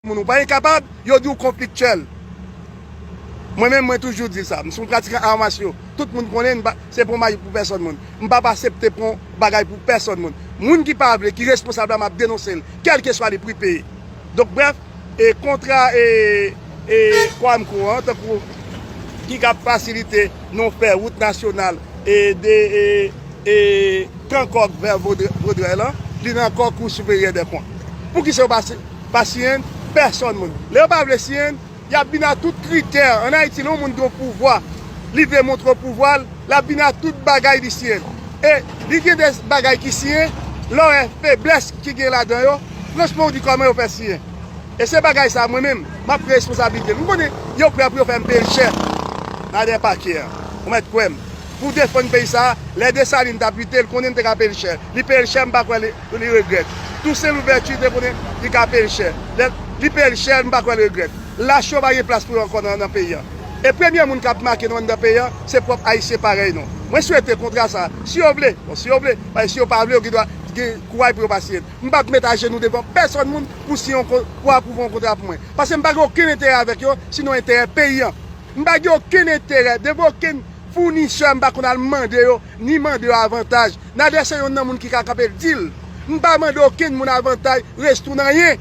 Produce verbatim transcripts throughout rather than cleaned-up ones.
moun ou pa gen kapab, yo di w konfliktyèl. Mwen menm, mwen toujou di sa. M se yon pratikan art martiaux. Tout moun konnen m pa, se pran mayi pou pèsòn moun. M pa pa aksepte pran bagay pou pèsòn moun. Moun ki pa vle, ki responsab la, m ap denonse l, kèlkeswa li pri peye. Donk, brèf, e kontra e, e Coamco an, tankou ki ka fasilite nou fè wout nasyonal e de e, e Kankòk vè Vodrè, Vodrè lan, li nan Cour supérieure des comptes. Poukisa yo pa si- pa siyen l? Pèsòn moun. Lè yo pa vle siyen l, y ap vin a tout kritè. Ann Ayiti, lè yon moun gen yon pouvwa, li vle montre pouvwa l, l ap vin a tout bagay li siyen l. E li gen de bagay ki siyen, lè w wè feblès ki gen ladan yo, franchman, ou di kòman yo fè siyen. E se bagay sa, mwen menm, m ap pran responsablite l. M konnen yo prè pou yo fè m peye l chè nan de pakè an. Ou mèt kwè m. Pou defann peyi sa, lè Desalin t ap lite, l konnen m te ka peye l chè. Li peye l chè, m pa kwè li, li regrèt. Tousen Louvèti te konnen li ka peye l chè. Lè li peye l chè, m pa kwè li regrèt. Lach yo pa gen plas pou yo ankò nan, nan peyi an. E premye moun k ap make nou anndan peyi an, se pwòp Ayisyen parèy nou. Mwen swete kontra sa, si yo vle, bon, si yo vle, paske si yo pa vle, yo gen dwa gen kouraj pou yo pa siyen l. M p ap met ajenou devan pèsòn moun pou siyen yon kon- pou apwouve yon kontra pou mwen. Paske m pa gen okenn enterè avèk yo, sinon enterè peyi an. M pa gen okenn enterè devan okenn founisè, m pa konn al mande yo, ni mande yo avantaj. Nader se yonn nan moun ki ka kanpe l di l. M pa mande okenn moun avantaj, restoun, anyen.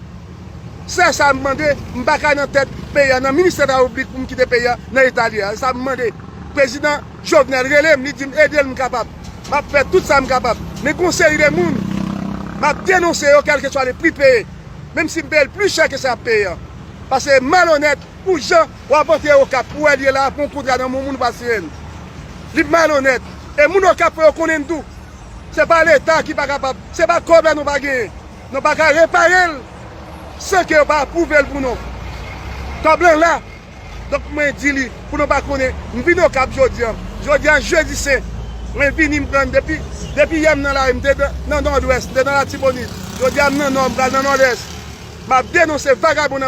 Sèl sa m mande, m pa ka nan tèt peyi a, nan ministè travay piblik pou m kite peyi a nan eta li ye a. Se sa m mande. Prezidan Jovenel rele m, li di m ede l m kapab. M ap fè tout sa m kapab. Men gon seri de moun, m ap denonse yo, kèlkeswa le pri peye. Menm si m peye l pli chè ke sa y ap peye an. Paske malonèt, pou jan w ap antre Okap, ou wè l ye la, pou yon kontra nan men yon moun pa siyen l. Li malonèt. E moun Okap fò yo konnen n tou. Se pa Leta ki pa kapab. Se pa kòb la nou pa genyen. Nou pa ka repare l san ke yo pa apwouve l pou nou. Kòb lan la. Donk mwen di li, pou nou pa konnen, m vin Okap jodi an. Jodi an, jedi sen. Mwen vini, m pran depi, depi yè m nan lari, m te nan, nan Nòdwès, m te nan Latibonit. Jodi an, m nan Nò, m pral nan Nòdès. M ap denonse vagabon